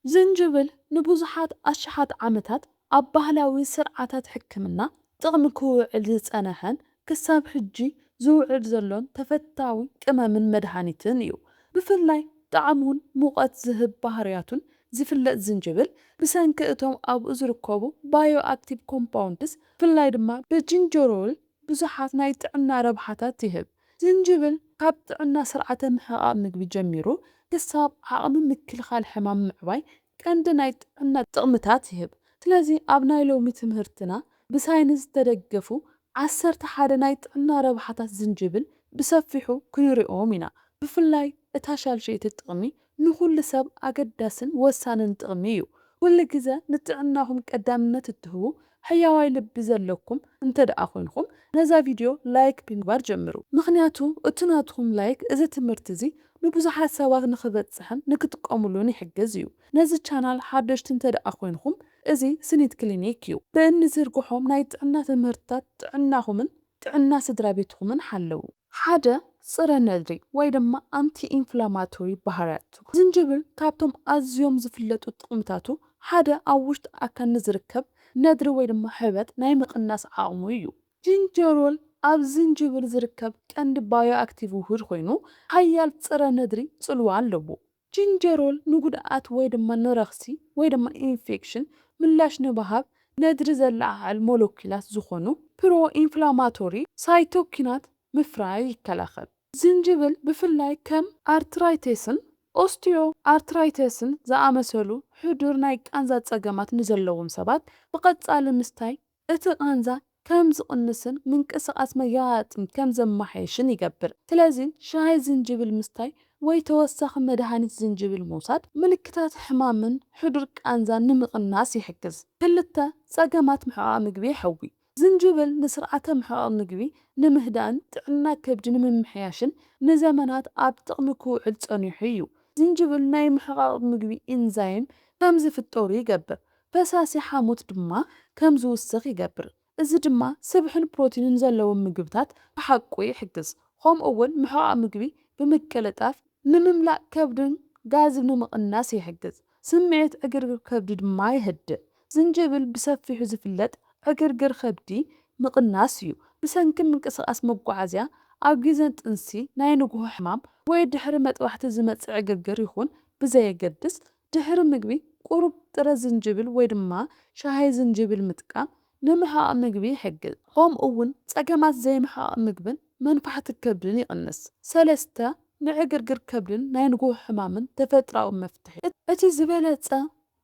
ዝንጅብል ንብዙሓት ኣሽሓት ዓመታት ኣብ ባህላዊ ስርዓታት ሕክምና ጥቕሚ ክውዕል ዝጸንሐን ክሳብ ሕጂ ዝውዕል ዘሎን ተፈታዊ ቅመምን መድሃኒትን እዩ። ብፍላይ ጣዕሙን ሙቐት ዝህብ ባህርያቱን ዝፍለጥ ዝንጅብል፣ ብሰንኪ እቶም ኣብኡ ዝርከቡ ባዮ ኣክቲቭ ኮምፓውንድስ፣ ብፍላይ ድማ ብጂንጀሮል ብዙሓት ናይ ጥዕና ረብሓታት ይህብ። ዝንጅብል ካብ ጥዕና ስርዓተ ምሕቓቕ ምግቢ ጀሚሩ ክሳብ ዓቕሚ ምክልኻል ሕማም ምዕባይ ቀንዲ ናይ ጥዕና ጥቕምታት ይህብ። ስለዚ ኣብ ናይ ሎሚ ትምህርትና ብሳይንስ ዝተደገፉ ዓሰርተ ሓደ ናይ ጥዕና ረብሓታት ዝንጅብል ብሰፊሑ ክንሪኦም ኢና። ብፍላይ እታ ሻልሸይቲ ጥቕሚ ንኹሉ ሰብ ኣገዳስን ወሳንን ጥቕሚ እዩ። ኩሉ ግዘ ንጥዕናኹም ቀዳምነት እትህቡ ሕያዋይ ልቢ ዘለኩም እንተ ደኣ ኮይንኹም፣ ነዛ ቪድዮ ላይክ ብምግባር ጀምሩ። ምኽንያቱ እቲ ናትኹም ላይክ እዚ ትምህርቲ እዚ ንብዙሓት ሰባት ንኽበጽሕን ንክጥቀሙሉን ይሕግዝ እዩ። ነዚ ቻናል ሓደሽቲ እንተ ደኣ ኮይንኹም፣ እዚ ስኒት ክሊኒክ እዩ። ብእንዝርግሖም ናይ ጥዕና ትምህርትታት ጥዕናኹምን ጥዕና ስድራ ቤትኹምን ሓለዉ። ሓደ፣ ጽረ ነድሪ ወይ ድማ ኣንቲ ኢንፍላማቶሪ ባህርያቱ። ዝንጅብል ካብቶም ኣዝዮም ዝፍለጡ ጥቕምታቱ ሓደ ኣብ ውሽጢ ኣካል ንዝርከብ ነድሪ ወይ ድማ ሕበጥ ናይ ምቕናስ ዓቕሙ እዩ። ጂንጀሮል ኣብ ዝንጅብል ዝርከብ ቀንዲ ባዮ ኣክቲቭ ውሁድ ኮይኑ ሓያል ጽረ ነድሪ ጽልዋ ኣለዎ። ጂንጀሮል ንጉድኣት ወይ ድማ ንረኽሲ ወይ ድማ ኢንፌክሽን ምላሽ ንምሃብ ነድሪ ዘለዓዕል ሞለኪላት ዝኾኑ ፕሮ ኢንፍላማቶሪ ሳይቶኪናት ምፍራይ ይከላኸል። ዝንጅብል ብፍላይ ከም ኣርትራይተስን ኦስቲዮ ኣርትራይተስን ዝኣመሰሉ ሕዱር ናይ ቃንዛ ጸገማት ንዘለዎም ሰባት ብቐጻሊ ምስታይ እቲ ቃንዛ ከም ዝቕንስን ምንቅስቓስ መገጣጥም ከም ዘመሓየሽን ይገብር። ስለዚ ሻሂ ዝንጅብል ምስታይ ወይ ተወሳኺ መድሃኒት ዝንጅብል ምውሳድ ምልክታት ሕማምን ሕዱር ቃንዛን ንምቕናስ ይሕግዝ። ክልተ፣ ጸገማት ምሕቓቕ ምግቢ የሕዊ። ዝንጅብል ንስርዓተ ምሕቓቕ ምግቢ ንምህዳእን ጥዕና ከብዲ ንምምሕያሽን ንዘመናት ኣብ ጥቕሚ ክውዕል ጸኒሑ እዩ። ዝንጅብል ናይ ምሕቓቕ ምግቢ ኢንዛይም ከም ዝፍጠሩ ይገብር፣ ፈሳሲ ሓሞት ድማ ከም ዝውስኽ ይገብር። እዚ ድማ ስብሕን ፕሮቲንን ዘለዎም ምግብታት ክሓቁ ይሕግዝ። ከምኡ እውን ምሕቓቕ ምግቢ ብምቅልጣፍ ንምምላእ ከብድን ጋዝ ንምቕናስ ይሕግዝ። ስምዒት ዕግርግር ከብዲ ድማ የህድእ። ዝንጅብል ብሰፊሑ ዝፍለጥ ዕግርግር ከብዲ ምቕናስ እዩ። ብሰንኪ ምንቅስቓስ መጓዓዝያ ኣብ ግዜ ጥንሲ ናይ ንግሆ ሕማም ወይ ድሕሪ መጥባሕቲ ዝመጽእ ዕግርግር ይኹን ብዘየገድስ ድሕሪ ምግቢ ቁሩብ ጥረ ዝንጅብል ወይ ድማ ሻሂ ዝንጅብል ምጥቃም ንምሕቓቕ ምግቢ ይሕግዝ። ከምኡ እውን ጸገማት ዘይምሕቓቕ ምግብን መንፋሕቲ ከብድን ይቕንስ። ሰለስተ፣ ንዕግርግር ከብድን ናይ ንግሆ ሕማምን ተፈጥሮኣዊ መፍትሒ። እቲ ዝበለጸ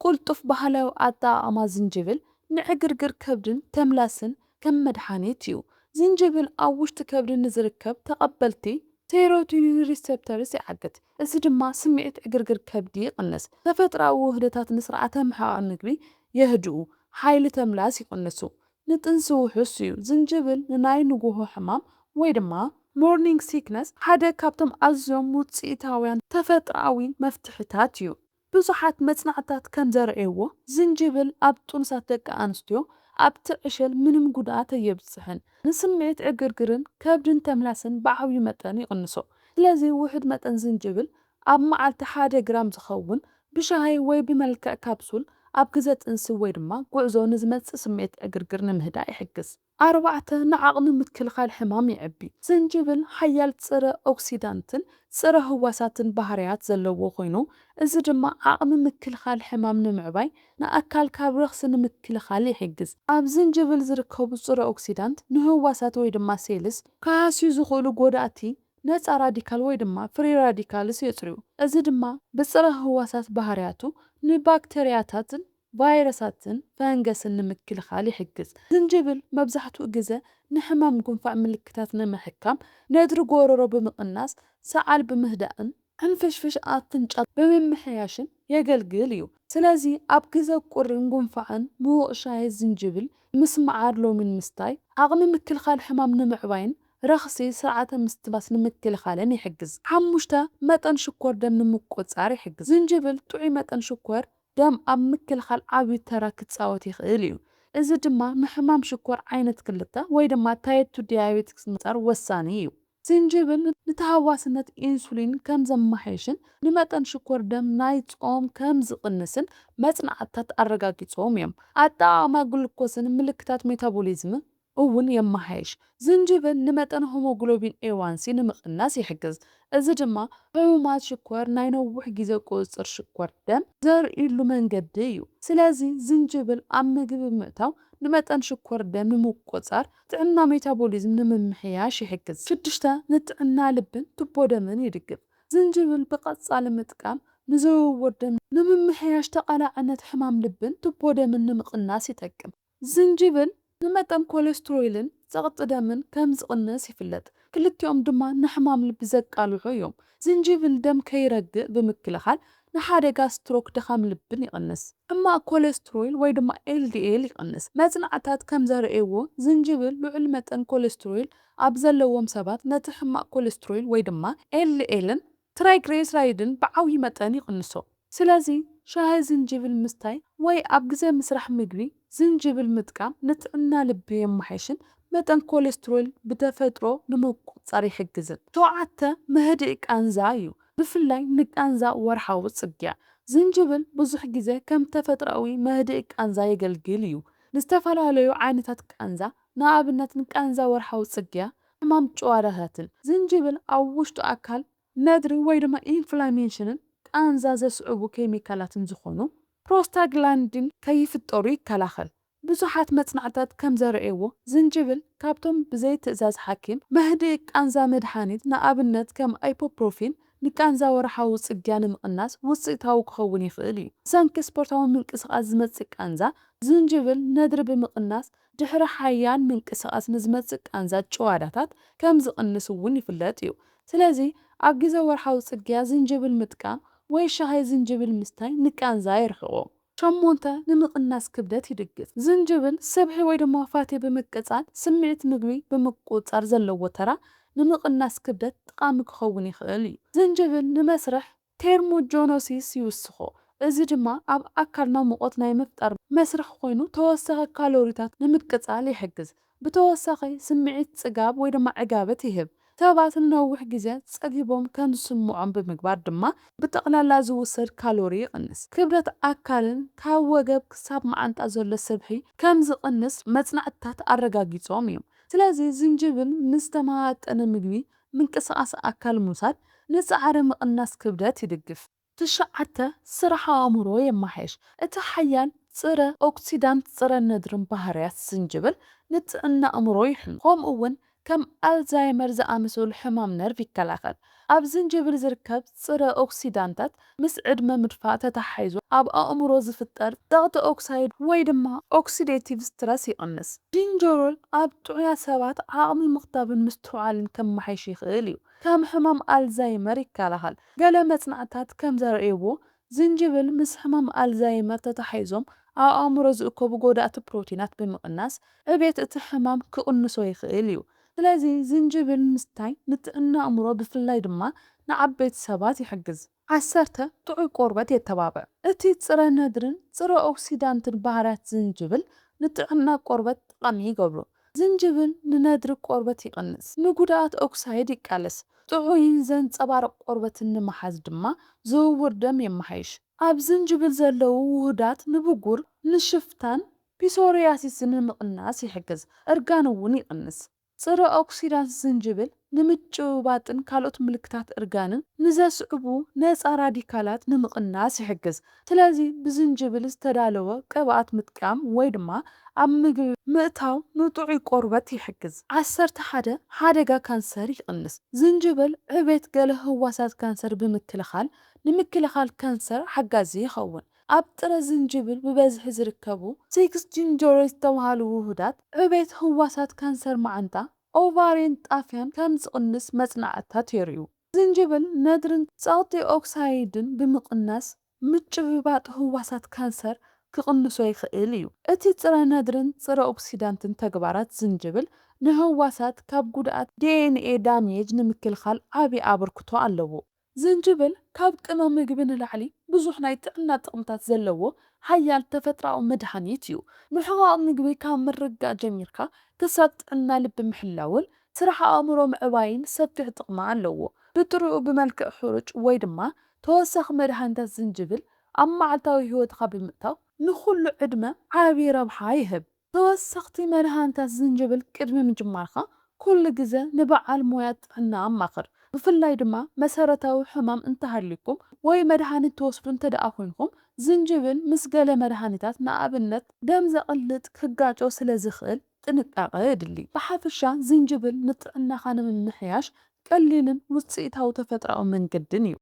ቅልጡፍ ባህላዊ ኣጠቓቕማ ዝንጅብል ንዕግርግር ከብድን ተምላስን ከም መድሓኒት እዩ። ዝንጅብል ኣብ ውሽጢ ከብዲ ንዝርከብ ተቐበልቲ ሴሮቶኒን ሪሰፕተርስ ይዓግት። እዚ ድማ ስምዒት ዕግርግር ከብዲ ይቕንስ። ተፈጥሮኣዊ ውህደታት ንስርዓተ ምሕቓቕ ምግቢ የህድኡ፣ ሓይሊ ተምላስ ይቕንሱ፣ ንጥንሲ ውሑስ እዩ። ዝንጅብል ንናይ ንግሆ ሕማም ወይ ድማ ሞርኒንግ ሲክነስ ሓደ ካብቶም ኣዝዮም ውጽኢታውያን ተፈጥሮኣዊ መፍትሕታት እዩ። ብዙሓት መጽናዕትታት ከም ዘርእይዎ፣ ዝንጅብል ኣብ ጥኑሳት ደቂ ኣንስትዮ ኣብቲ ዕሸል ምንም ጉድኣት ኣየብጽሕን። ንስምዒት ዕግርግርን ከብድን ተምላስን ብዓብዩ መጠን ይቕንሶ። ስለዚ ውሑድ መጠን ዝንጅብል ኣብ መዓልቲ ሓደ ግራም ዝኸውን ብሻሂ ወይ ብመልክዕ ካፕሱል ኣብ ግዜ ጥንሲ ወይ ድማ ጉዕዞ ንዝመጽእ ስምዒት ዕግርግር ንምህዳእ ይሕግዝ። ኣርባዕተ፣ ንዓቕሚ ምክልኻል ሕማም የዕቢ። ዝንጅብል ሓያል ጽረ ኦክሲዳንትን ጽረ ህዋሳትን ባህርያት ዘለዎ ኮይኑ፣ እዚ ድማ ዓቕሚ ምክልኻል ሕማም ንምዕባይ ንኣካል ካብ ረኽሲ ንምክልኻል ይሕግዝ። ኣብ ዝንጅብል ዝርከቡ ጽረ ኦክሲዳንት ንህዋሳት ወይ ድማ ሴልስ ክሃስዩ ዝኽእሉ ጎዳእቲ ነጻ ራዲካል ወይ ድማ ፍሪ ራዲካልስ የጽርዩ። እዚ ድማ ብጽረ ህዋሳት ባህርያቱ ንባክተርያታትን ቫይረሳትን ፈንገስን ንምክልኻል ይሕግዝ። ዝንጅብል መብዛሕትኡ ግዘ ንሕማም ጉንፋዕ ምልክታት ንምሕካም፣ ነድሪ ጎረሮ ብምቕናስ፣ ሰዓል ብምህዳእን ሕንፍሽፍሽ ኣፍንጫ ብምምሕያሽን የገልግል እዩ። ስለዚ ኣብ ግዘ ቁርን ጉንፋዕን ምዉቕ ሻሂ ዝንጅብል ምስ መዓር ሎሚን ምስታይ ዓቕሚ ምክልኻል ሕማም ንምዕባይን ረኽሲ ስርዓተ ምስትንፋስ ንምክልኻልን ይሕግዝ። ሓሙሽተ፣ መጠን ሽኮር ደም ንምቁጽጻር ይሕግዝ። ዝንጅብል ጥዑይ መጠን ሽኮር ደም ኣብ ምክልኻል ዓቢ ተራ ክጻወት ይኽእል እዩ። እዚ ድማ ንሕማም ሽኮር ዓይነት ክልተ ወይ ድማ ታይፕ ቱ ዲያቤቲክስ ንምቁጽጻር ወሳኒ እዩ። ዝንጅብል ንተሃዋስነት ኢንሱሊን ከም ዘማሓይሽን ንመጠን ሽኮር ደም ናይ ጾም ከም ዝቕንስን መጽናዕትታት ኣረጋጊጾም እዮም። ኣጠቓቕማ ግሉኮስን ምልክታት ሜታቦሊዝም እውን የመሓይሽ። ዝንጅብል ንመጠን ሆሞግሎቢን ኤዋንሲ ንምቕናስ ይሕግዝ። እዚ ድማ ሕሙማት ሽኮር ናይ ነዊሕ ግዜ ቁጽጽር ሽኮር ደም ዘርእይሉ መንገዲ እዩ። ስለዚ ዝንጅብል ኣብ ምግቢ ምእታው ንመጠን ሽኮር ደም ንምቁጻር፣ ጥዕና ሜታቦሊዝም ንምምሕያሽ ይሕግዝ። ሽዱሽተ፣ ንጥዕና ልብን ቱቦ ደምን ይድግፍ። ዝንጅብል ብቐጻሊ ምጥቃም ንዝውውር ደም ንምምሕያሽ፣ ተቓላዕነት ሕማም ልብን ቱቦ ደምን ንምቕናስ ይጠቅም። ዝንጅብል ንመጠን ኮሌስትሮይልን ጸቕጢ ደምን ከም ዝቕንስ ይፍለጥ። ክልቲኦም ድማ ንሕማም ልቢ ዘቃልዑ እዮም። ዝንጅብል ደም ከይረግእ ብምክልኻል ንሓደጋ ስትሮክ ድኻም ልብን ይቕንስ። ሕማቕ ኮሌስትሮይል ወይ ድማ ኤል ዲ ኤል ይቕንስ። መጽናዕታት ከም ዘርእይዎ ዝንጅብል ልዑል መጠን ኮሌስትሮይል ኣብ ዘለዎም ሰባት ነቲ ሕማቕ ኮሌስትሮይል ወይ ድማ ኤል ዲ ኤልን ትራይግሊሰራይድን ብዓብዪ መጠን ይቕንሶ። ስለዚ ሻሂ ዝንጅብል ምስታይ ወይ ኣብ ግዜ ምስራሕ ምግቢ ዝንጅብል ምጥቃም ንጥዕና ልቢ የመሓይሽን መጠን ኮሌስትሮል ብተፈጥሮ ንምቁጽጻር ይሕግዝን። ሸውዓተ፣ መህድኢ ቃንዛ እዩ። ብፍላይ ንቃንዛ ወርሓዊ ጽግያ። ዝንጅብል ብዙሕ ግዜ ከም ተፈጥሮኣዊ መህድኢ ቃንዛ የገልግል እዩ። ንዝተፈላለዩ ዓይነታት ቃንዛ፣ ንኣብነት ንቃንዛ ወርሓዊ ጽግያ፣ ሕማም ጭዋዳታትን። ዝንጅብል ኣብ ውሽጡ ኣካል ነድሪ ወይ ድማ ኢንፍላሜሽንን ቃንዛ ዘስዕቡ ኬሚካላትን ዝኾኑ ፕሮስታግላንዲን ከይፍጠሩ ይከላኸል። ብዙሓት መጽናዕታት ከም ዘርእይዎ፣ ዝንጅብል ካብቶም ብዘይ ትእዛዝ ሓኪም መህድኢ ቃንዛ መድሃኒት፣ ንኣብነት ከም ኣይፖፕሮፊን፣ ንቃንዛ ወርሓዊ ጽግያ ንምቕናስ ውጽኢታዊ ክኸውን ይኽእል እዩ። ብሰንኪ ስፖርታዊ ምንቅስቓስ ዝመጽእ ቃንዛ፣ ዝንጅብል ነድሪ ብምቕናስ ድሕሪ ሓያል ምንቅስቓስ ንዝመጽእ ቃንዛ ጭዋዳታት ከም ዝቕንስ እውን ይፍለጥ እዩ። ስለዚ ኣብ ግዜ ወርሓዊ ጽግያ ዝንጅብል ምጥቃም ወይ ሻሂ ዝንጅብል ምስታይ ንቃንዛ የርሕቖ። ሸሞንተ፣ ንምቕናስ ክብደት ይድግፍ። ዝንጅብል ስብሒ ወይ ድማ ፋቲ ብምቅጻል ስምዒት ምግቢ ብምቁጽጻር ዘለዎ ተራ ንምቕናስ ክብደት ጠቓሚ ክኸውን ይኽእል እዩ። ዝንጅብል ንመስርሕ ቴርሞጆኖሲስ ይውስኾ። እዚ ድማ ኣብ ኣካልና ሙቐት ናይ ምፍጣር መስርሕ ኮይኑ ተወሳኺ ካሎሪታት ንምቅጻል ይሕግዝ። ብተወሳኺ ስምዒት ጽጋብ ወይ ድማ ዕጋበት ይህብ። ሰባት ንነዊሕ ግዜ ጸጊቦም ከም ዝስምዖም ብምግባር ድማ ብጠቕላላ ዝውሰድ ካሎሪ ይቕንስ። ክብደት ኣካልን ካብ ወገብ ክሳብ መዓንጣ ዘሎ ስብሒ ከም ዝቕንስ መጽናዕትታት ኣረጋጊጾም እዮም። ስለዚ ዝንጅብል ምስ ተመጣጠነ ምግቢ ምንቅስቓስ ኣካል ምውሳድ ንጻዕሪ ምቕናስ ክብደት ይድግፍ። ትሽዓተ፣ ስራሕ ኣእምሮ የመሓይሽ። እቲ ሓያል ጽረ ኦክሲዳንት ጽረ ነድርን ባህርያት ዝንጅብል ንጥዕና ኣእምሮ ይሕሉ። ከምኡ እውን ከም ኣልዛይመር ዝኣመሰሉ ሕማም ነርቭ ይከላኸል። ኣብ ዝንጅብል ዝርከብ ጽረ ኦክሲዳንታት ምስ ዕድመ ምድፋእ ተተሓሒዙ ኣብ ኣእምሮ ዝፍጠር ጸቕጢ ኦክሳይድ ወይ ድማ ኦክሲዴቲቭ ስትረስ ይቕንስ። ጂንጀሮል ኣብ ጥዑያት ሰባት ዓቕሚ ምኽታብን ምስትውዓልን ከመሓይሽ ይኽእል እዩ። ከም ሕማም ኣልዛይመር ይከላኸል። ገለ መጽናዕትታት ከም ዘርእይዎ፣ ዝንጅብል ምስ ሕማም ኣልዛይመር ተተሓሒዞም ኣብ ኣእምሮ ዝእከቡ ጎዳእቲ ፕሮቲናት ብምቕናስ ዕቤት እቲ ሕማም ክቕንሶ ይኽእል እዩ። ስለዚ ዝንጅብል ምስታይ ንጥዕና ኣእምሮ ብፍላይ ድማ ንዓበይቲ ሰባት ይሕግዝ። ዓሰርተ፣ ጥዑይ ቆርበት የተባብዕ። እቲ ጽረ ነድርን ጽረ ኦክሲዳንትን ባህርያት ዝንጅብል ንጥዕና ቆርበት ጠቓሚ ይገብሮ። ዝንጅብል ንነድሪ ቆርበት ይቕንስ፣ ንጉድኣት ኦክሳይድ ይቃለስ፣ ጥዑይን ዘንጸባርቕ ቆርበትን ንምሓዝ ድማ ዝውውር ደም የመሓይሽ። ኣብ ዝንጅብል ዘለዉ ውሁዳት ንብጉር፣ ንሽፍታን ፒሶሪያሲስን ንምቕናስ ይሕግዝ፣ እርጋን እውን ይቕንስ። ጽረ ኦክሲዳንት ዝንጅብል ንምጭብባጥን ካልኦት ምልክታት እርጋንን ንዘስዕቡ ነጻ ራዲካላት ንምቕናስ ይሕግዝ። ስለዚ ብዝንጅብል ዝተዳለወ ቅብኣት ምጥቃም ወይ ድማ ኣብ ምግቢ ምእታው ንጥዑይ ቆርበት ይሕግዝ። ዓሰርተ ሓደ፣ ሓደጋ ካንሰር ይቕንስ። ዝንጅብል ዕቤት ገለ ህዋሳት ካንሰር ብምክልኻል ንምክልኻል ካንሰር ሓጋዚ ይኸውን። ኣብ ጥረ ዝንጅብል ብበዝሒ ዝርከቡ ሲክስ ጂንጀሮል ዝተባህሉ ውሁዳት ዕቤት ህዋሳት ካንሰር መዓንጣ፣ ኦቫሪን ጣፍያን ከም ዝቕንስ መጽናዕትታት የርእዩ። ዝንጅብል ነድርን ጸቕጢ ኦክሳይድን ብምቕናስ ምጭብባጥ ህዋሳት ካንሰር ክቕንሶ ይኽእል እዩ። እቲ ጽረ ነድርን ጽረ ኦክሲዳንትን ተግባራት ዝንጅብል ንህዋሳት ካብ ጉድኣት ዲ ኤን ኤ ዳሜጅ ንምክልኻል ዓቢ ኣበርክቶ ኣለዎ። ዝንጅብል ካብ ቅመም ምግቢ ንላዕሊ ብዙሕ ናይ ጥዕና ጥቕምታት ዘለዎ ሓያል ተፈጥሮኣዊ መድሃኒት እዩ። ምሕቓቕ ምግቢ ካብ ምርጋእ ጀሚርካ ክሳብ ጥዕና ልቢ ምሕላውን ስራሕ ኣእምሮ ምዕባይን ሰፊሕ ጥቕሚ ኣለዎ። ብጥሪኡ ብመልክዕ ሕሩጭ ወይ ድማ ተወሳኺ መድሃኒታት ዝንጅብል ኣብ መዓልታዊ ህይወትኻ ብምእታው ንኹሉ ዕድመ ዓቢ ረብሓ ይህብ። ተወሰኽቲ መድሃኒታት ዝንጅብል ቅድሚ ምጅማርካ ኩሉ ግዘ ንበዓል ሞያ ጥዕና ኣማኽር። ብፍላይ ድማ መሰረታዊ ሕማም እንተሃልዩኩም ወይ መድሃኒት ትወስዱ እንተደኣ ኮይንኩም ዝንጅብል ምስ ገለ መድሃኒታት ንኣብነት ደም ዘቕልጥ ክጋጮ ስለ ዝኽእል ጥንቃቐ የድሊ። ብሓፈሻ ዝንጅብል ንጥዕናኻ ንምምሕያሽ ቀሊልን ውፅኢታዊ ተፈጥራዊ መንገድን እዩ።